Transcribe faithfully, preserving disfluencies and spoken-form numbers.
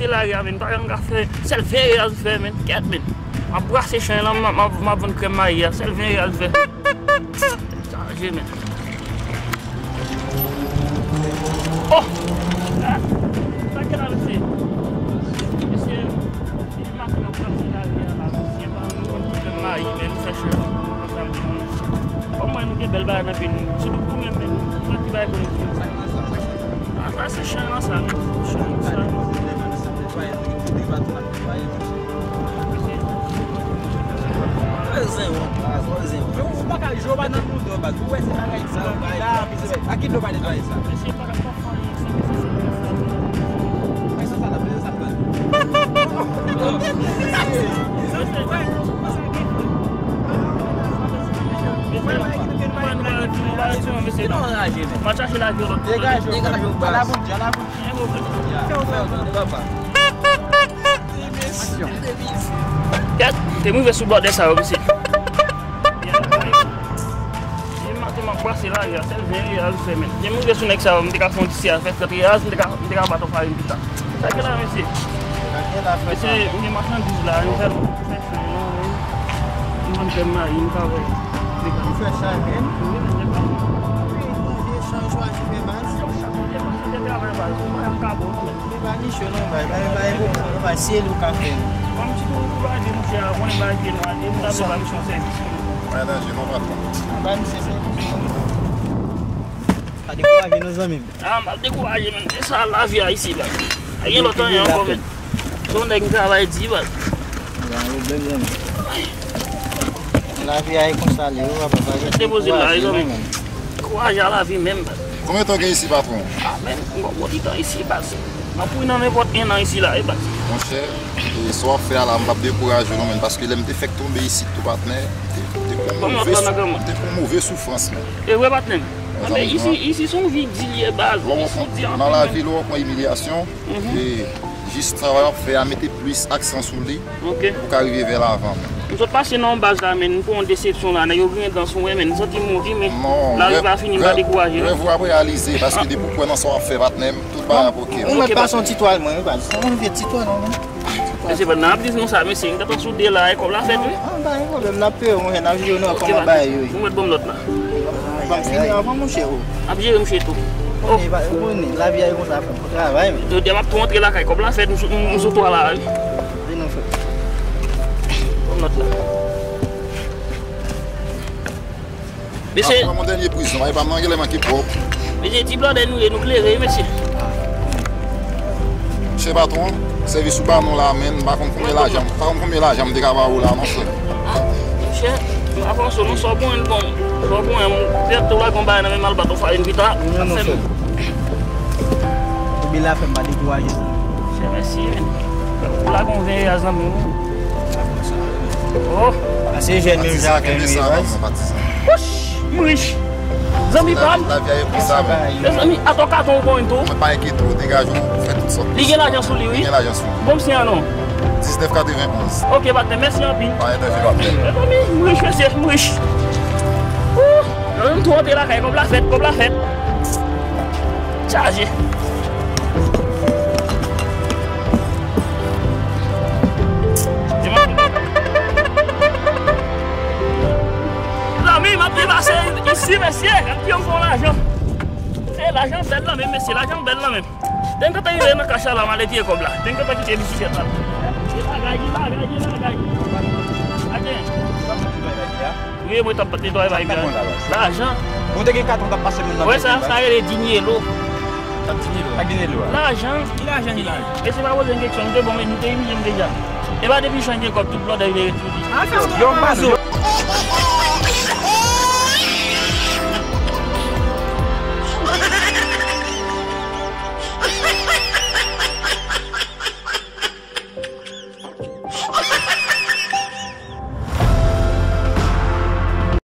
Lari a, men, pa janm ka fè, sèl ven reyal fè, men, kèt, men. M ap brase chay lan, m ap, m ap, m ap vann krèm mayi a, sèl ven reyal fè. Chaje, men. Oh! Ah! Sa ki la, mesye? Mesye, depi maten nan, m ap brase lari a la, mesye, pa nou konn krèm mayi, men, nou fè chay lan, nou konn sa m di nou. Kòm mwen, nou gen bèl bagay nan peyi nou. Sitou pou mwen menm, nou pa ti bagay pou nou. Ah, sa se chay lan sa, men. Chay lan sa. Ou pa ka jwe, ou pa nan moud, ou pa. Ou wè se bagay sa, ou pa la, a ki dlo pa netwaye sa? Mesye, pa ka fè anyen, sa, mesye, se sa. Mesye, sa la, mesye, sa la. Degaje w, degaje w. Ala boudja, ala boudja. Kèt, te m rive sou blòdè sa yo, mesye. Depi maten m ap brase lari a, sèl ven reyal fè, men. Depi m rive sou nèg sa yo, m te ka fè yon ti sè a fè trant reyal, m te ka, m te ka bat yon farin pita. Sa gen la, mesye? Mesye, m gen machandiz la, nou fè, nou fè chay lan, wi. Nou vann krèm mayi, nou ka wè. Nou fè chay, men. Wi, men, men, men. Wi, nou fè chay, chwazi fè baz. Chak kote, chak kote travay baz, nou pa yon kabon, men. Li pa niche non, bay, bay, bay, bay, bay, se li ou ka fè. Kòm ti tou, ou pa di mouche a, konnen bay pye nwa, li, ou ta fè ba misye yon sèvis. Pa danje non, patwon. Bay misye sèvis. Pa dekouraje non, zanmi m. Ah, m ap dekouraje, men. Se sa lavi a isi, bay. Pa gen lòt anyen ankò, men. Se yon nèg m travay di, bay. Gen pwoblèm, zanmi. Lavi a e konsa li ye, papa, pa gen dekouraje non, men. Kouraj a lavi menm, baz. Konbyen tan w gen isi, patwon? Ah, men, m gon bon ti tan isi, baz. M ap mouri nan nenpòt en an isi la, wi, baz. Monchè, e sa w ap fè a la, m p ap dekouraje w non, men, paske lè m te fèk tonbe isi tou, patnè, te, te pou move, te pou move soufrans, men. E vre, patnè m. Men isi, isi se yon vi di li ye, baz. Isi di anpil, men. Nan lavi, lè w pran imilyasyon, e jis travay w ap fè a, mete plis aksan sou li. Ok. Pou ka rive vè lavan, men. M sot pase nan yon baz la, men, m pran yon desepsyon la, nèg yo griyen dan sou mwen, men, m santi m mouri, men lari pa fini, m pa dekouraje non. Rèv ou ap reyalize, paske depi w kwè nan sa w ap fè, patnè m, tout bagay ap ok. Ou mèt pase yon ti twal mwen, wi, baz. Yon vye ti twal, non, men. Mesye, pa nan ap di nou sa, mesye, m gentan sou de la, e kòb la fèt, wi. Ah, pa gen pwoblèm, n ap peye w, monchè, n ap jere nou kòman bagay yo ye. Ou mèt ban m lòt la. Ban m fini avan, monchè, o. Ap jere, monchè, tou. Konnen, pa, konnen, lavi a e konsa, frè m. Travay, men. Jodi a m ap tou antre lakay, kòb la fèt, m sou, m, m sou twa la, wi. Vin non, frè. Kòb nòt la. Mesye. Ap pran yon dènye prizon, e pa m nan genlè manke pwòp. Mesye, ti blòdè nou ye, nou klere, wi, mesye. Mesye patwon, sèvis ou ba nou la, men, m pa konn konbyen lajan, m pa konn konbyen lajan m te ka ba ou la, non, frè. Ah, monchè, m pa panse non, sa w bon, bon, sa w bon, m, tèt ou lage yon bagay nan men m al bat yon farin pita. Non, non, frè. Oubyen la fè m pa dekouraje sa. Chè, mèsi, men. Ou lage yon ven a zanmi w. Oh. Pase jèn menm jan avè m, wi, baz. Wouch, m rich. Zanmi pa m. Lavi a e konsa, men. Mezanmi, atò katon ou konn tou. Mwen pa enkyete w, degaje w, fè tout sa. Li gen lajan sou li, wi. Li gen lajan sou li. Bon, m siyen non. Diznèf katrevenonz. Ok, patnè, mèsi anpil. Pa gen danje, patnè. Mezanmi, m rich, mesye, m rich. Ouh, nou tou antre lakay, kòb la fèt, kòb la fèt. Chaje. Zanmi, m ap depase isi, mesye. Gad jan m fè lajan. Se lajan bèl lan menm, mesye, lajan bèl lan menm. Te m gentan rive nan kach la, la, m al retire kòb la. Te m gentan kite bisiklèt la. Gen bagay, gen bagay, gen bagay. Aten. Wi, mwen t ap netwaye bay byen. Lajan. Bon, te gen katon k ap pase moun nan. Wè sa, sa rele Dinielo. Sa Dinielo. Sa Dinielo a. Lajan. Ki lajan, ki lajan? Mesye pa poze m keksyon, nou te bon, men nou te imilye m deja. E pa depi jan gen kòb, tout blòdè vire sou li. Yo, mazo.